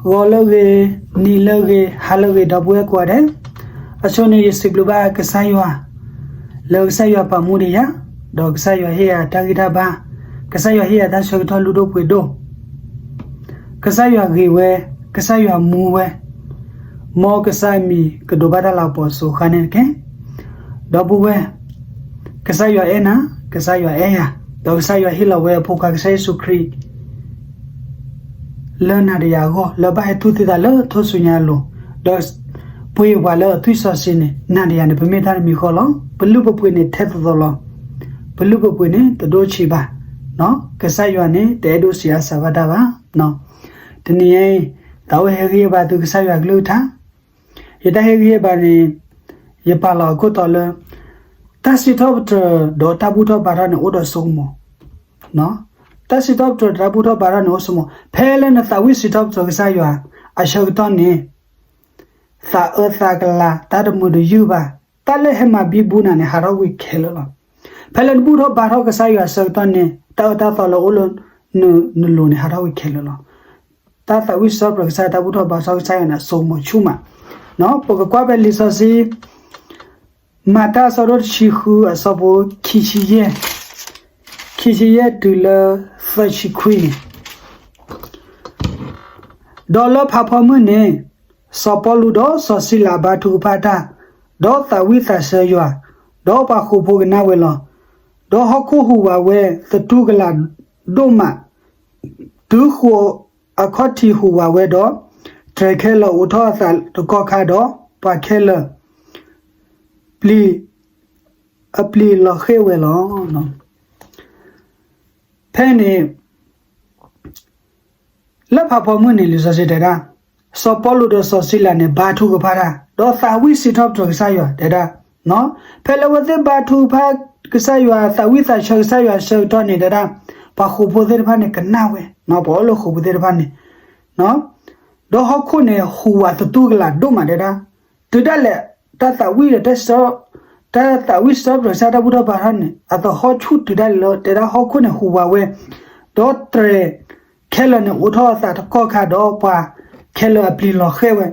ဂီၤလၢအဂ့ၤ, နံၤလၢအဂ့ၤ, ဟါလၢအဂ့ၤ ဒီပုၢ်ဝဲၢ်ကိးဂၤဒဲး, အဆိန့ၣ် ယစံးဘျုးဘၣ်ကစၢ်ယွၤ လၢကစၢ်ယွၤပာ်မူဒံးယၤ, ဒီးကစၢ်ယွၤဟ့ၣ်ယၤတၢ်ဂံၢ်တၢ်ဘါ, ကစၢ်ယွၤဟ့ၣ်ယၤတၢ်ဆၢကတီၢ်လုၢ်ဒိၣ်ပှ့ၤဒိၣ်, ကစၢ်ယွၤဂ့ၤဝဲ, ကစၢ်ယွၤမူဝဲ, မ်ကစၢ်အမံၤကဒိးဘၣ်တၢ်လၤကပီၤစိၤဃါန့ၣ်တက့ၢ်. ဒီပုၢ်ဝဲၢ်, ကစၢ်ယွၤအဲၣ်နၤ, ကစၢ်ယွၤအဲၣ်ယၤ, ဒီးကစၢ်ယွၤဟ့ၣ်လီၤဝဲအဖိခွါကစၢ်ယ့ၣ်ၡူးခရံာ် လၢနၤဒီးယၤအဂီၢ် လၢဘၣ်ဟဲတူၢ်သံသးလၢထူၣ်စုညါအလိၤ, ဒီးပှ့ၤပှၤလၢအသွံၣ်စီဆှံန့ၣ် နၤဒီးယၤန့ၣ် ပမ့ၢ်တၢ်တမံၤဃီလီၤ. ပလုၢ်ပပှ့ၤန့ၣ်ထဲသိးသိးလီၤ. ပလုၢ်ပပှ့ၤန့ၣ်တဒိၣ်ဆံးဘၣ်. ကစၢ်ယွၤန့ၣ် တအဲၣ်ဒိးဆံးအါစှၤဘၣ်တၢ်ဘၣ်. တနံၤအံၤ သးအိၣ်ဟ့ၣ်ဂံၢ်ဟ့ၣ်ဘါသုကစၢ်ယွၤကလုၢ်ကထါ, ယတၢ်ဟ့ၣ်ဂံၢ်ဟ့ၣ်ဘါန့ၣ် ယပာ်လီၤအခိၣ်တီလၢ တၢ်စံးထီၣ်ပတြၢၤဒီးတၢ်ဘူၣ်ထီၣ်ဘါထီၣ်န့ၣ် အိၣ်ဒီးစိကမီၤ တၢ်စံးထီၣ်ပတြၢၤဒီးတၢ်ဘူၣ်ထီၣ်ဘါထီၣ်န့ၣ်အိၣ်စိကမီၤ, ဖဲလၢနသးဝံၣ်စံးထီၣ်ပတြၢၤကစၢ်ယွၤအဆၢကတီၢ်န့ၣ်, သးအၢသးကလၤ တၢ်တမုာ်တယုၢ်ဘၣ်, တၢ်လၢဟဲမၤဘံဘူနၤန့ၣ် ဟးထီၣ်ကွံာ်ခဲလၢာ်လီၤ. ဖဲလၢနဘူၣ်ထီၣ်ဘါထီၣ်ကစၢ်ယွၤအဆၢကတီၢ်န့ၣ် တၢ်အၢတၢ်သီလၢအိၣ်လၢနလိၤန့ၣ် ဟးထီၣ်ကွံာ်ခဲလၢာ်လီၤ. တၢ်သးဝံၣ်စံးထီၣ်ပတြၢၤကစၢ်ယွၤ တၢ်ဘူၣ်ထီၣ်ဘါထီၣ်ကစၢ်ယွၤန့ၣ် အစိကမီၤဆူၣ်မး. ပကကွၢ်ဖဲလံာ်စီဆှံ မၤတၢ်အဆၢဒိၣ်တဆံဃုအဆၢဖိ ခံဆံယဲၢ်, ခံဆံယဲၢ်တုၤလၢသၢဆံခွံန့ၣ်, ဒီးလၢဖးဖီမုၢ်န့ၣ်, စီၤပီလူးဒီးစီၤစံလၤဘါထုကဖၣ်တၢ်, ဒီးသးဝံၣ်သးဆၢယွၤ, ဒီးပှၤဃိာ်ဖိကနၣ်ဝဲလီၤ. ဒီးဟီၣ်ခိၣ်ဟူးဝးဝဲသတူၢ်ကလာ်ဒိၣ်မး, တုၤဃိာ်အခီၣ်ထံးဟူးဝးဝဲဒီး, တြဲၤခဲလၢာ်အိးထီၣ်အသးတကီၢ်ခါဒီး, ပှၤခဲလၢာ် ပျံၤ, အပျံၤလီၤဃဲၢ်ဝဲလီၤ. ဖဲန့ၣ် လၢဖးဖီမုၢ်န့ၣ် လံာ်စီဆှံတဲဒၣ်, စီၤပီလူးဒီးစီၤစံလၤန့ၣ် ဘါထုကဖၣ်တၢ်, ဒီးသးဝံၣ်စံးထီၣ်ပတြၢၤကစၢ်ယွၤတဲဒၣ်, ဖဲလၢအဝဲသ့ၣ်ဘါထုကဖၣ်ကစၢ်ယွၤ သးဝံၣ်သးဆၢကစၢ်ယွၤအဆၢကတီၢ်န့ၣ်တဲဒၣ်, ပှၤဃိာ်ဖိသ့ၣ်တဖၣ်န့ၣ် ကနၣ်ဝဲ, ပှၤအိၣ်လၢဃိာ်ပူၤသ့ၣ်တဖၣ်န့ၣ် ဒီးဟီၣ်ခိၣ်န့ၣ် ဟူးဝးသတူၢ်ကလာ်ဒိၣ်မးတဲဒၣ်, တုၤဒၣ်လဲာ် တၢ်သးဝံၣ်ဒီးတၢ်စံးထီၣ်, တၢ်သးဝံၣ်စံးထီၣ်ပတြၢၤကစၢ်တၢ်ဘူၣ်ထီၣ်ဘါထီၣ်န့ၣ် အသဟီၣ်ဆူၣ်တုၤဒၣ်လဲာ်လၢ တဲဒၣ်ဟီၣ်ခိၣ်န့ၣ်ဟူးဝးဝဲ, ဒီးတြဲၤခဲလၢာ်န့ၣ် အိးထီၣ်အသးတကီၢ်ခါဒီး ပှၤခဲလၢာ်အပျံၤလီၤဃဲၢ်ဝဲ,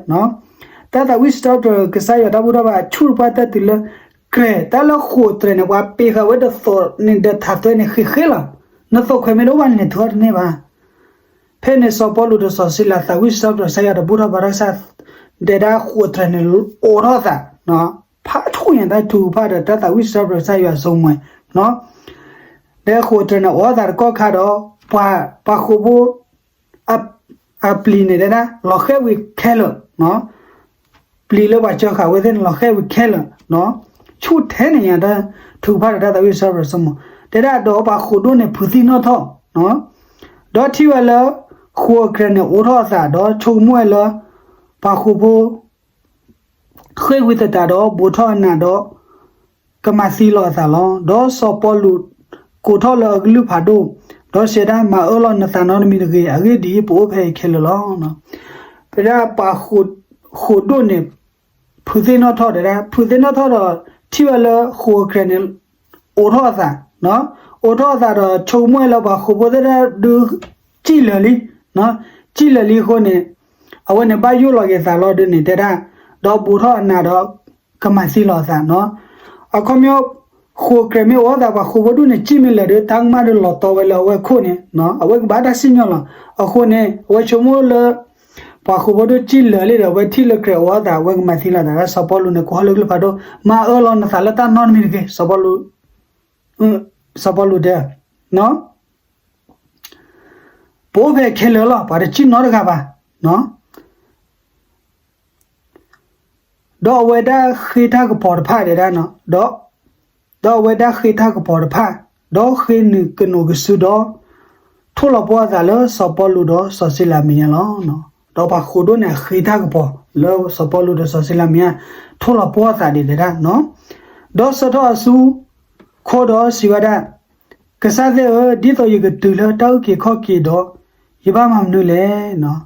တၢ်သးဝံၣ်စံးထီၣ်ပတြၢၤကစၢ်ယွၤတၢ်ဘူၣ်ထီၣ်ဘါထီၣ်ဆူၣ်တပှၢ်တၢၢ်တုၤလၢ ကြဲး တၢ်လၢဃိာ်တြဲၤန့ၣ် ပှၤပ့ၤဃာ်ဝဲဒီးသိးန့ၣ်ဒီးထးသွဲန့ၣ် ဃ့ဃ့လီၤ. နသိးခွဲးမ့ၢ်တအိၣ်ဘၣ်န့ၣ် နထုးထီၣ်တန့ၢ်ဘၣ်. ဖဲန့ၣ်စီၤပီလူးဒီးစီၤစံလၤသးဝံၣ်စံးထီၣ်ပတြၢၤကစၢ်ယွၤတၢ်ဘူၣ်ထီၣ်ဘါထီၣ်ကစၢ်, တဲဒၣ်ဃိာ်တြဲၤန့ၣ် အိးထီၣ်အသး, ဖးထီၣ်ညါတၢ်ထုကဖၣ်ဒီးတၢ်သးဝံၣ်စံးထီၣ်ပတြၢၤကစၢ်ယွၤအစိကမီၤ, ဒီးဃိာ်တြဲၤန့ၣ်အိးထီၣ်အသးတကီၢ်ခါဒီး, ပှၤ, ပှၤဃိာ်ဖိ အပျံၤန့ၣ်တဲဒၣ် လီၤဃဲၢ်ဝံၤခဲလၢာ်, ပျံၤလၢပှၤစၢဃာ်ဝဲသ့ၣ်န့ၣ် လီၤဃဲၢ်ဝံၤခဲလၢာ်, ဆူၣ်ထဲန့ၣ်ညါတၢ်ထုကဖၣ်ဒီးတၢ်သးဝံၣ်စံးထီၣ်ပတြၢၤစိကမီၤ, တဲဒၣ်ဒီးပှၤဃိာ်ဒိၣ်န့ၣ် ဖုးသံနီၣ်ထီၣ်, ဒီးထံၣ်ဝဲလၢ ဃိာ်အကြဲးန့ၣ်အိးထီၣ်အသး ဒီးဆိကမိၣ်ဝဲလၢ ပှၤဃိာ်ဖိ ဃ့ၢ်ဝံသတးဒီးဘူးထီၣ်အနးဒီး ကမၤသံလီၤအသးလီၤ. ဒီးစီၤပီလူးကိးထီၣ်လၢအကလုၢ်ဖးဒိၣ်, ဒီးစံးဒၣ် မၤအၢလီၤနသးနီတမံၤတဂ့ၤ, အဂ့ၢ်ဒ်အံၤ, ပအိၣ်ဖဲအံၤခဲလၢာ်လီၤ. ဖဲဒၣ်ပှၤဃိာ်ဒိၣ်န့ၣ် ဖုးသံနီၣ်ထီၣ်တဲဒၣ်, ဖုးသံနီၣ်ထီၣ်ဒီး ထံၣ်ဝဲလၢဃိာ်အကြဲးန့ၣ် အိးထီၣ်အသး, အိးထီၣ်အသးဒီးဆိကမိၣ်ဝဲလၢပှၤဃိာ်ဖိသ့ၣ်တဖၣ်ဒုး စံၣ်လၢာ်လံ, စံၣ်လၢာ်လံအဃိန့ၣ် အဝဲန့ၣ်ဘၣ်ယိၣ်လီၤက့ၤသးလီၤဒုးန့ၣ်တဲဒၣ်, ဒီးဘူးထီၣ်အနးဒီး ကမၤသံလီၤအသး, အခီပညီ ဃိာ်အကြဲးမ့ၢ်အိးထီၣ်သး ပှၤဃိာ်ဖိဒိၣ်န့ၣ် စံၣ်မ့ၢ်လၢာ်ဒီး တၢ်ကမၣ်ဒီးလီၤတီဝဲလၢအဝဲအခိၣ်န့ၣ်, အဝဲကဘၣ်တၢ်စံၣ်ညီၣ်လီၤ. အဃိန့ၣ် အဝဲဆိကမိၣ်လၢ ပှၤဃိာ်ဖိဒိၣ်စံၣ်လၢာ်လံဒီး အဝဲထံၣ်လၢကြဲးအိးထီၣ်သး အဝဲကမၤသံလီၤသး, စီၤပီလူးန့ၣ် ကိးထီၣ်လၢကလုၢ်ဖးဒိၣ်, မၤအၢလီၤနသးလၢတၢ်နီတမံၤတဂ့ၤ, စီၤပီလူး, စီၤပီလူးတဲ ပအိၣ်ဖဲခဲလၢာ်လီၤ, ပှၤတစံၣ်နီတဂၤဘၣ်. ဒီးအဝဲဒၣ်ဃ့တၢ်ကပီၤတဖၣ်တဲဒၣ်, ဒီးအဝဲဒၣ်ဃ့တၢ်ကပီၤတဖၣ်, ဒီးဃ့နုာ်ကနိးကစုဒီး ထိၣ်လီၤပှီၢ်အသးလၢစီၤပီလူးဒီးစီၤစံလၤမဲာ်ညါလီၤ. ဒီးပှၤဃိာ်ဒိၣ်န့ၣ် အဃ့တၢ်ကပီၤလၢစီၤပီလူးဒီးစီၤစံလၤမဲာ်ညါ, ထိၣ်လီၤပှီၢ်အသးဒ်တဲဒၣ်, ဒီးဆၢထၢၣ်အီၤဆူခိၣ်ဒီးစံးဝဲဒၣ်, ကစၢ်သ့ၣ်ဧၢ, ဒ်သိးယကတုၤလၢတၢ်အုၣ်က့ၤခီၣ်က့ၤဒီး, ယဘၣ်မၤမနုၤလဲၣ်.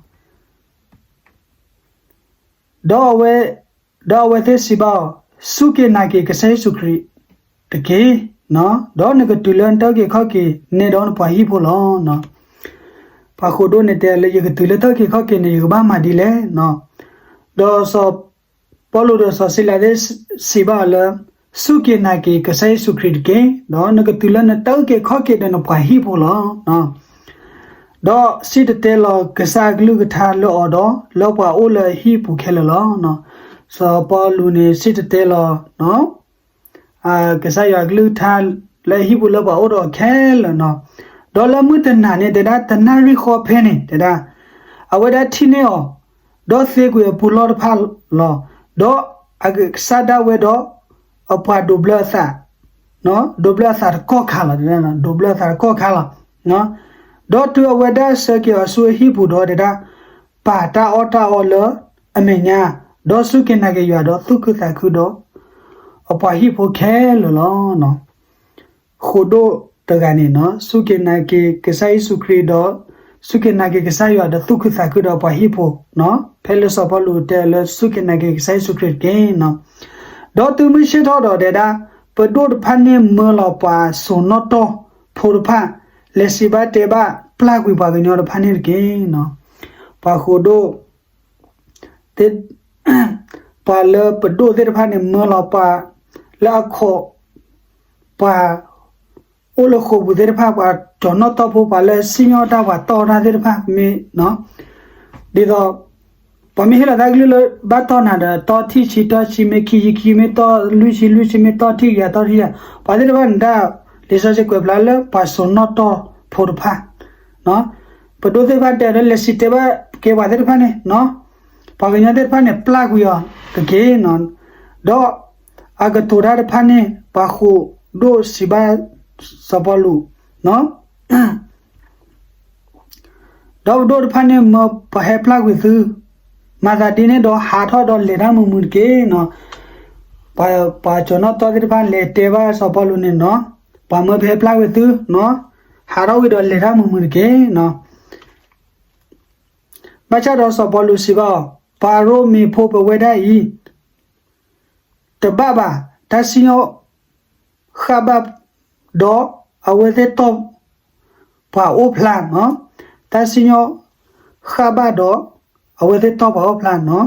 ဒီးအဝဲ, ဒီးအဝဲသ့ၣ်စံးဘၣ်အီၤ, စူၢ်က့ၤနာ်က့ၤကစၢ်ယ့ၣ်ၡူးခရံာ်တက့ၢ်, ဒီးနကတုၤလၢနတၢ်အုၣ်က့ၤခီၣ်က့ၤ နဲဒီးနပှၤဟံၣ်ဖိလီၤ. ပှၤဃိာ်ဒိၣ်န့ၣ်တဲလၢ ယကတုၤလၢတၢ်အုၣ်က့ၤခီၣ်က့ၤန့ၣ် ယကဘၣ်မၤဒ်လဲၣ်နီၤ. ဒီးစီၤပီလူးဒီးစီၤစံလၤသ့ၣ်စံးဘၣ်အီၤလၢ စူၢ်က့ၤနာ်က့ၤကစၢ်ယ့ၣ်ၡူးခရံာ်တက့ၢ်. ဒီးနကတုၤလၢနတၢ်အုၣ်က့ၤခီၣ်က့ၤဒီးနပှၤဟံၣ်ဖိလီၤ. ဒီးစံၣ်တဲၤတဲလီၤကစၢ်အကလုၢ်ကထါလၢအီၤဒီး လၢပှၤအိၣ်လၢအဟံၣ်ပူၤခဲလၢာ်လီၤ. စီၤပီလူးန့ၣ် စံၣ်တဲၤတဲလီၤ ကစၢ်ယွၤအကလုၢ်ကထါလၢအဟံၣ်ပူၤလၢပှၤအိၣ်ဒီးအီၤခဲလၢာ်နီၤ. ဒီးလၢမုၢ်တနၤန့ၣ် တဲဒၣ်တနၣ်ရံၣ်ဃီဖဲန့ၣ် တဲဒၣ် အဝဲဒၣ်ထံၣ်န့ၢ်အီၤ ဒီးသ့ကွံာ်အပူၤလီၢ်တဖၣ်လီၤ. ဒီးအကစၢ်ဒၣ်ဝဲဒီး အပှၤဒိးဘျၢအသး ဒိးဘျၢအသးတကီၢ်ခါလီၤ တဲဒၣ် ဒိးဘျၢအသးတကီၢ်ခါလီၤ. ဒီးတုၤအဝဲဒၣ်ဆှၢက့ၤအီၤဆူအဟံၣ်ပူၤဒီး တဲဒၣ် ပာ်တၢ်အီၣ်တၢ်အီလၢအမဲာ်ညါ ဒီးစူၢ်က့ၤနာ်က့ၤယွၤဒီးသူၣ်ခုသးခုဒီး အပှၤဟံၣ်ဖိခဲလၢာ်လီၤ. ဃိာ်ဒိၣ်တဂၤန့ၣ်နီၤ စူၢ်က့ၤနာ်က့ၤကစၢ်ယ့ၣ်ၡူးခရံာ်ဒီး စူၢ်က့ၤနာ်က့ၤကစၢ်ယွၤဒီးသူၣ်ခုသးခုဒီးပှၤဟံၣ်ဖိနီၤ ဖဲလၢစီၤပီလူးတဲလၢစူၢ်က့ၤနာ်က့ၤကစၢ်ယ့ၣ်ၡူးခရံာ်တက့ၢ်နီၤ. ဒီးတုၤမုၢ်ဆ့ၣ်ထီၣ်ဒီးတဲဒၣ် ပဒိၣ်တဖၣ်န့ၣ်မၢလီၤပှၤစိာ်နီၣ်တီၢ်ဖိတဖၣ် လဲၤစံးဘၣ်တဲဘၣ်ပျၢ်ကွံာ်ပှၤကညီတဖၣ်န့ၣ်တက့ၢ်နီၤ. ပှၤဃိာ်ဒိၣ် ပှၤလၢပဒိၣ်သ့ၣ်တဖၣ်န့ၣ် မၢလီၤပှၤလၢအခိး ပှၤအိၣ်လၢဃိာ်ပူၤသ့ၣ်တဖၣ် ပှၤစိာ်နီၣ်တီၢ်ဖိ ပှၤလၢစံၣ်ညီၣ်တၢ်ပှၤတီၢ်တၢ်သ့ၣ်တဖၣ်မ့ၢ် ဒ်သိး ပှၤမ့ၢ်ဟ့ၣ်လီၤတၢ်ကလုၢ်လၢဘၣ်တီၢ်နၤဒီး တီၢ်ထံၣ်ဆံတီၢ်ဆံ မ့ၢ်ခံဆံခံ မ့ၢ်တီၢ်လွံၢ်ဆံလွံၢ်ဆံ မ့ၢ်တီၢ်ထံၣ်ကယၤတီၢ်ထံၣ်ကယၤ ပှၤသ့ၣ်တဖၣ်န့ၣ်ဒၣ် လံာ်စီဆှံကွဲးဖျါလၢပှၤစိာ်နီၣ်တီၢ်ဖိတဖၣ် ပဒိၣ်သ့ၣ်တဖၣ်တဲအီၤလၢ လဲၤစံးတဲဘၣ်က့ၤပှၤသ့ၣ်တဖၣ်န့ၣ် ပှၤကညီသ့ၣ်တဖၣ်န့ၣ် ပျၢ်ကွံာ်အီၤတက့ၢ်. ဒီးအကတိၤတၢ်တဖၣ်န့ၣ် ပှၤဃိာ်ဒိၣ်စံးဘၣ်စီၤပီလူး ဒီးပဒိၣ်တဖၣ်န့ၣ် မၢပှၤဟဲပျၢ်ကွံာ်သု, မၤသးဒ်န့ၣ်ဒီး ဟးထီၣ်ဒီးလဲၤတၢ်မုာ်မုာ်တက့ၢ်နီၤ. ပှၤစိာ်နီၣ်တီၢ်သ့ၣ်တဖၣ်လဲၤတဲဘၣ်စီၤပီလူးန့ၣ်နီၤ, ပှၤမၢပဟဲပျၢ်ကွံာ်သုနီၤ, ဟးထီၣ်ဝံၤဒီးလဲၤတၢ်မုာ်မုာ်တက့ၢ်နီၤ. ဘၣ်ဆၣ်ဒီးစီၤပီလူးစံးဘၣ်အီၤ, ပှၤရိမ့ၤဖိပဝဲဒၣ်အံၤ တဘၣ်ဘၣ်, တၢ်စံၣ်ညီၣ်ဃၣ်ဘၣ်ဒီးအဝဲသ့ၣ်တီၢ်ပှၤအိၣ်ဖျါနီၤ, တၢ်စံၣ်ညီၣ်ဃၣ်ဘၣ်ဒီးအဝဲသ့ၣ်တီၢ်ပှၤအိၣ်ဖျါနီၤ, ဒီးဒၢနုာ်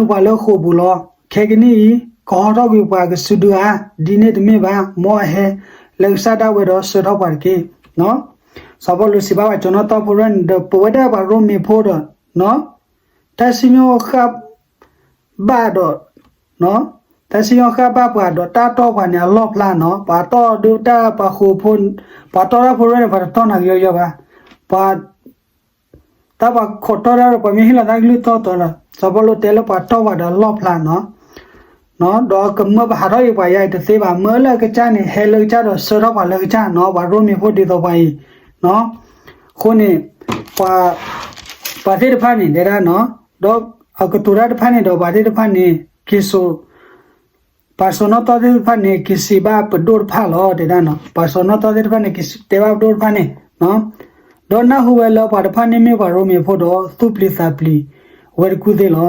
ပှၤလၢဃိာ်ပူၤလီၤ. ခဲကနံၣ်အံၤ ကဟီထီၣ်ကွံာ်ပှၤကစူဒုဧါ, ဒ်န့ၣ်တမ့ၢ်ဘၣ်, မ်အဟဲလၢကစၢ်ဒၣ်ဝဲဒီးဆှၢထီၣ်ပှၤတက့ၢ်. စီၤပီလူးစံးဘၣ်ပှၤစိာ်နီၣ်တီၢ်ဖိတဖၣ်န့ၣ်ဒီး ပဝဲဒၣ်ပှၤရိမ့ၤဖိဒီး တၢ်စံၣ်ညီၣ်ဃၣ်ဘၣ်ဒီး တၢ်စံၣ်ညီၣ်ဃၣ်ဘၣ်ပှၤဒီးတၢ်တီၢ်ပှၤန့ၣ်အလီၢ်ဖျါနီၤ. ပှၤတီၢ်ဒုးတၢ်ပှၤဃိာ်ဖိ, ပှၤတီၢ်တၢ်ဖိတဖၣ်န့ၣ် ပှၤတတီၢ်နၤကယီကယီဘၣ်. ပှၤ တၢ်ပှၤခိးတီၢ်တၢ်ဒီး ပှၤမ့ၢ်ဟ့ၣ်လီၤတၢ်ကလုၢ်တီတီဒီး စီၤပီလူးတဲလၢပှၤတီၢ်ပှၤဒီးအလီၢ်ဖျါနီၤ. ဒီးကမၢပဟးထီၣ်က့ၤပှၤယါအံၤတသ့ဘၣ်, မၢလၢအကစၢ်န့ၣ် ဟဲလၢကစၢ်ဒီးဆှၢထီၣ်ပှၤလၢကစၢ်နီၤ, ပှၤရိမ့ၤဖိဒ်သိးပှၤအံၤ. အဃိန့ၣ် ပှၤသ့ၣ်တဖၣ်န့ၣ် တဲဒၣ်နီၤ, ဒီးအကတိၤတၢ်တဖၣ်န့ၣ်ဒီး ပှၤသ့ၣ်တဖၣ်န့ၣ် က့ၤစိာ် ပှၤစိာ်နီၣ်တီၢ်သ့ၣ်တဖၣ်န့ၣ် က့ၤစံးဘၣ်ပဒိၣ်တဖၣ်လီၤ တဲဒၣ်နီၤ. ပှၤစိာ်နီၣ်တီၢ်သ့ၣ်တဖၣ်န့ၣ် က့ၤတဲဘၣ်ပဒိၣ်တဖၣ်န့ၣ်, ဒီးနၢ်ဟူဝဲလၢပှၤတဖၣ်န့ၣ်မ့ၢ်ပှၤရိမ့ၤဖိဒီး သူၣ်ပျံၤသးပျံၤဝဲတကူၢ်သ့ၣ်လီၤ.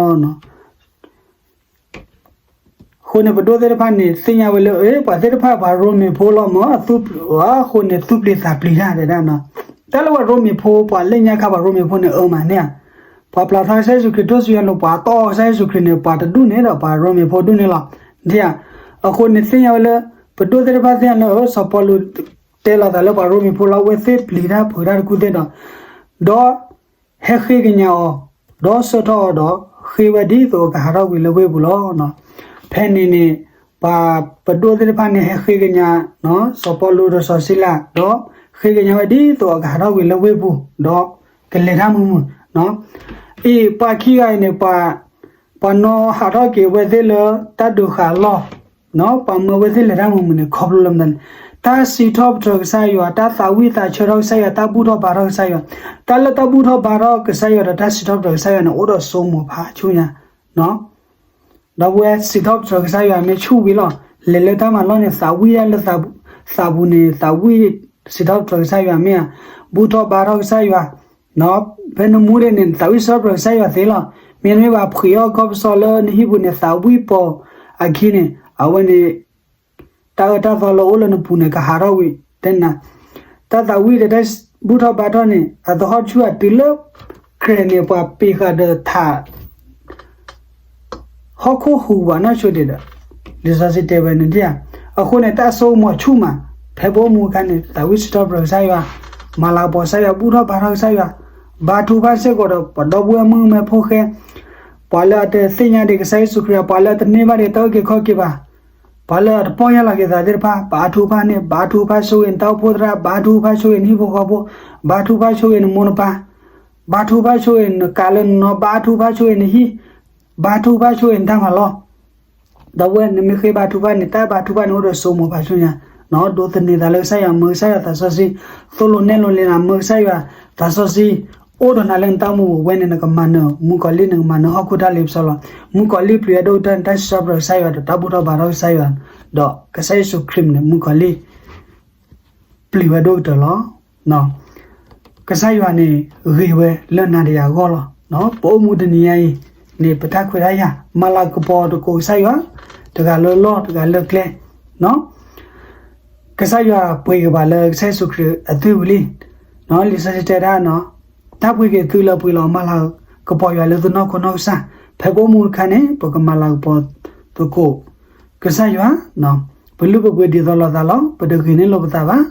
အဃိန့ၣ် ပဒိၣ်သ့ၣ်တဖၣ်န့ၣ် သ့ၣ်ညါဝဲလၢ ပှၤသ့ၣ်တဖၣ်ပှၤရိမ့ၤဖိလီၤမၢ်, အဃိန့ၣ် သူၣ်ပျံၤသးပျံၤတၢ်တဲဒၣ်နီၤ. တၢ်လၢပှၤရိမ့ၤဖိ ပှၤလၢညါခါပှၤရိမ့ၤဖိန့ၣ် အၢမးန့ၣ်ဧါ, ပှၤပျၢ်ထီၣ်ကစၢ်ယ့ၣ်ၡူးခရံာ် ထူၣ်စုညါလိၤ ပှၤတီၢ်ကစၢ်ယ့ၣ်ၡူးခရံာ်န့ၣ် ပှၤတဒူၣ်န့ၣ်ဒီး ပှၤရိမ့ၤဖိဒူၣ်န့ၣ်လီၤ. အဃိန့ၣ်သ့ၣ်ညါဝဲလၢ ပဒိၣ်သ့ၣ်တဖၣ်သ့ၣ်ညါလၢ စီၤပီလူးတဲလီၤသးလၢပှၤရိမ့ၤဖိလီၤ, အဝဲသ့ၣ်ပျံၤတၢ်ဖုးတၢ်တကူၢ်သ့ၣ်ဒီး ဒီး ဟဲဃ့ကညးအီၤ, ဒီးဆှၢထီၣ်အီၤဒီး ဃ့ဝဲဒ်သိးအကဟးထီၣ်ကွံာ်လၢဝ့ၢ်ပူၤလီၤ. ဖဲန့ၣ်န့ၣ် ပှၤပဒိၣ်သ့ၣ်တဖၣ်န့ၣ် ဟဲဃ့ကညး စီၤပီလူးဒီးစီၤစံလၤ ဒီးဃ့ကညးဝဲဒ်သိးအကဟးထီၣ်ကွံာ်လၢဝ့ၢ်ပူၤ ဒီးကလဲၤတၢ်မုာ်မုာ်. အံၤပှၤခံဂၤအံၤန့ၣ် ပှၤနီၣ်ဟးထီၣ်က့ၤဝဲသ့ၣ်လၢတၢ်ဒုးဃာ်အလီၢ် ပှၤမၢဝဲသ့ၣ်လဲၤတၢ်မုာ်မုာ်န့ၣ် ခီဖျိလၢမနုၤလဲၣ်, တၢ်စံးထီၣ်ပတြၢၤကစၢ်ယွၤ, တၢ်သးဝံၣ်သးဆၢထီၣ်ကစၢ်ယွၤ, တၢ်ဘူၣ်ထီၣ်ဘါထီၣ်ကစၢ်ယွၤ, တၢ်လၢတၢ်ဘူၣ်ထီၣ်ဘါထီၣ်ကစၢ်ယွၤဒီးတၢ်စံးထီၣ်ပတြၢၤကစၢ်ယွၤန့ၣ် အိၣ်ဒီးစိကမီၤဖးဆူညါ ဒီပုၢ်ဝဲၢ် စံးထီၣ်ပတြၢၤကစၢ်ယွၤမ့ၢ်ဆူၣ်ဝံၤလီၤ, လဲၤလၢတၢ်မၤလီၢ်န့ၣ် သးဝံၣ်ဒၣ်လၢသးပူၤန့ၣ် သးဝံၣ်စံးထီၣ်ပတြၢၤကစၢ်ယွၤမ့ၢ်ဧါ, ဘူၣ်ထီၣ်ဘါထီၣ်ကစၢ်ယွၤ, ဖဲနမူဒဲးန့ၣ် သးဝံၣ်စံးထီၣ်ပတြၢၤကစၢ်ယွၤသ့လီၤ. မ့တမ့ၢ်ဘၣ်ဖှံးအီၣ်ကီၢ်ပစီလၢနဟံၣ်ပူၤန့ၣ် သးဝံၣ်ပိာ်အခံန့ၣ် အဝဲန့ၣ် တၢ်အၢတၢ်သီလၢအိၣ်လၢနပူၤန့ၣ် ကဟးထီၣ်ဝံၤ တဲနၤ, တၢ်သးဝံၣ်ဒီးတၢ် ဘူၣ်ထီၣ်ဘါထီၣ်န့ၣ် အသဟီၣ်ဆူၣ်အတုၤလၢ ကြဲးန့ၣ် ပှၤပ့ၤဃာ်ဒီးထး ဟီၣ်ခိၣ်ဟူးဝးနီၢ်ဆိဒံးဒီး လံာ်စီဆှံတဲဝဲန့ၣ်ဧါ. အဃိန့ၣ် တၢ်စိကမီၤဆူၣ်မး ဖဲပအိၣ်မူအခါန့ၣ် သးဝံၣ်စံးထီၣ်ပတြၢၤကစၢ်ယွၤ, မၤလၤကပီၤကစၢ်ယွၤ, ဘူၣ်ထီၣ်ဘါထီၣ်ကစၢ်ယွၤ, ဘါထုကဖၣ်စ့ၢ်ကီးဒီး ပှၤဒီပုၢ်ဝဲၢ်မုၣ်ကမဲဖိဃဲ, ပှၤလၢအတသ့ၣ်ညါဒံးကစၢ်ယ့ၣ်ၡူးခရံာ်, ပှၤလၢအတန့ၢ်ဘၣ်ဒံးတၢ်အုၣ်က့ၤခီၣ်က့ၤဘၣ်, ပှၤလၢအတပီၢ်ယၢ်လီၤက့ၤသးသ့ၣ်တဖၣ် ဘါထုကဖၣ်န့ၣ်, ဘါထုကဖၣ်ဆိၣ်ဂ့ၤနတၢ်အိၣ်ဖှိၣ်သရၣ်, ဘါထုကဖၣ်ဆိၣ်ဂ့ၤနဟံၣ်ဖိဃီဖိ, ဘါထုကဖၣ်ဆိၣ်ဂ့ၤနမိၢ်နပၢ်, ဘါထုကဖၣ်ဆိၣ်ဂ့ၤနကးလၢနနီၤ, ဘါထုကဖၣ်ဆိၣ်ဂ့ၤနဟံၣ်, ဘါထုကဖၣ်ဆိၣ်ဂ့ၤနတၢ်မၤလီၢ်. ဒီပုၢ်ဝဲၢ် နမ့ၢ်ဃ့ဘါထုကဖၣ်န့ၣ် တၢ်ဘါထုကဖၣ်န့ၣ်အိၣ်ဒီးစိကမီၤပာ်ဆူညါ, ဒိးသန့ၤသးလၢကစၢ်ယွၤ, မၢကစၢ်ယွၤသးစီဆှံ, သိၣ်လိနဲၣ်လိလံနၤ, မၢကစၢ်ယွၤသးစီဆှံ အိၣ်ဒီးနၤလၢနတၢ်အိၣ်မူပူၤဝဲန့ၣ် နကမၤနၢၤမုၣ်ကီၤလံၢ်, နကမၤနၢၤဟီၣ်ခိၣ်တၢ်လ့ပစီလီၤ. မုၣ်ကီၤလံၢ်ပျံၤဝဲဒိၣ်ကတၢၢ်န့ၣ် တၢ်စံးထီၣ်ပတြၢၤကစၢ်ယွၤဒီး တၢ်ဘူၣ်ထီၣ်ဘါထီၣ်ကစၢ်ယွၤ, ဒီးကစၢ်ယ့ၣ်ၡူးခရံာ်န့ၣ် မုၣ်ကီၤလံၢ် ပျံၤဝဲဒိၣ်ကတၢၢ်လီၤ. ကစၢ်ယွၤန့ၣ် ဂ့ၤဝဲလၢနၤဒီးယၤအဂီၢ်လီၤ. ပအိၣ်မူတနံၤညါအံၤန့ၣ် ပတၢ်ခွဲးတၢ်ယာ် မၤလၤကပီၤသကိးကစၢ်ယွၤ, တဂၤလၢလီၢ် တဂၤလၢကျဲ, ကစၢ်ယွၤပှ့ၤက့ၤပှၤလၢကစၢ်ယ့ၣ်ၡူးခရံာ်အသွံၣ်ဝံၤလံ. လံာ်စီဆှံတဲဒၣ်, တၢ်ပှ့ၤက့ၤသုလၢပှ့ၤလီၤ မၤလၤကပီၤယွၤလၢသုနီၢ်ခိနီၢ်ကစၢ်. ဖဲပအိၣ်မူတခါန့ၣ် ပကမၤလၤကပီၤသကိးကစၢ်ယွၤ, ပလုၢ်ပပှ့ၤဒ်သိးလိာ်သးလီၤ, ပတဂ့ၤန့ၢ်လိာ်ပသးဘၣ်.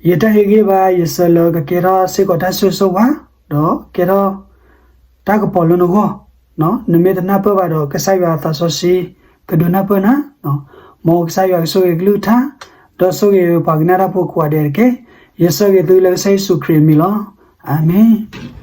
ယတၢ်ဟ့ၣ်ဂံၢ်ဘါ ယဆၢလၢကကဲထီၣ်စ့ၢ်ကီးတၢ်ဆိၣ်ဂ့ၤဆိၣ်ဝါ, ဒီးကဲထီၣ်တၢ်ကပီၤလၢနဂီၢ်, နမ့ၢ်တနၢ်ပၢၢ်ဘၣ်ဒီး ကစၢ်ယွၤသးစီဆှံ ကဒုးနၢ်ပၢၢ်နၤ, မ်ကစၢ်ယွၤကဆိၣ်ဂ့ၤကလုၢ်ကထါ, ဒီးဆိၣ်ဂ့ၤပှၤကနၣ်တၢ်ဖိကိးဂၤဒဲးတက့ၢ်. ယဆၢဂ့ၤသုလၢကစၢ်ယ့ၣ်ၡူးခရံာ်အမံၤလီၤ. အၤမ့ၣ်.